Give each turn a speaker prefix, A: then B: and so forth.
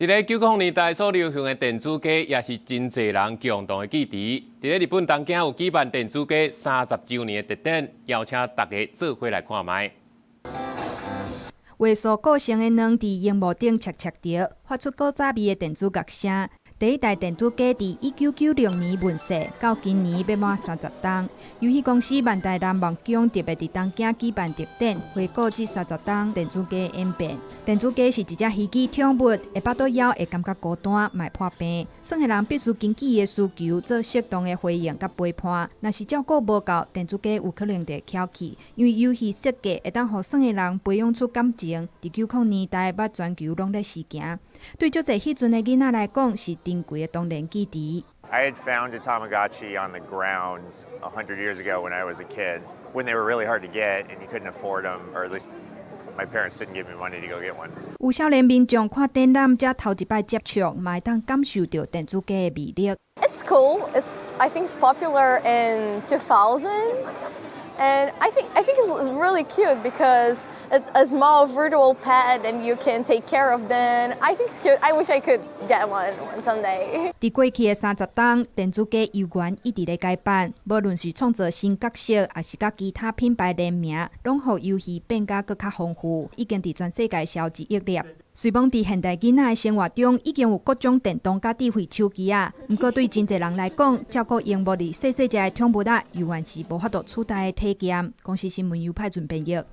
A: 佇咧90年代所流行的電子雞，也是真濟人共同的記憶。佇咧日本東京有舉辦電子雞30週年的特展，邀請大家做伙來看覓。
B: 畫素個性的卵佇螢幕頂切切著，發出古早味的電子樂聲。第一代電子雞佇1996年問世，到今年欲滿30冬。遊戲公司萬代南夢宮特別佇東京舉辦特展，回顧這三十冬電子雞演變。電子雞是一隻虛擬寵物，會腹肚枵，會感覺孤單，嘛會破病。耍的人必須根據伊的需求做適當的回應佮陪伴。若是照顧無夠，電子雞有可能就會蹺去。因為遊戲設計會當予耍的人培養出感情。佇90年代捌全球攏咧時行，對足濟彼陣的囡仔來講是珍貴的童年記憶。
C: I had found a Tamagotchi on the ground 100 years ago when I was a kid, when they were really hard to get and you couldn't afford them, or at least my parents didn't give me money to go get one.
B: 有少年民眾看展覽，才頭一擺接觸，嘛會當感受著電子雞的魅力。
D: It's cool. I think it's popular in 2000, and I think it's really cute because it's a small virtual pet and you can take care of them. I think it's cute. I wish I could get one someday.
B: 佇過去的30冬，電子雞猶原一直咧改版，無論是創造新角色，抑是佮其他品牌聯名，攏予遊戲變甲閣較豐富，已經佇全世界銷一億粒。雖罔佇現代囡仔的生活中，已經有各種電動佮智慧手機仔，毋過對真濟人來講，照顧螢幕裡細細隻的寵物仔，猶原是無法度取代的體驗。公視新聞由派准編譯。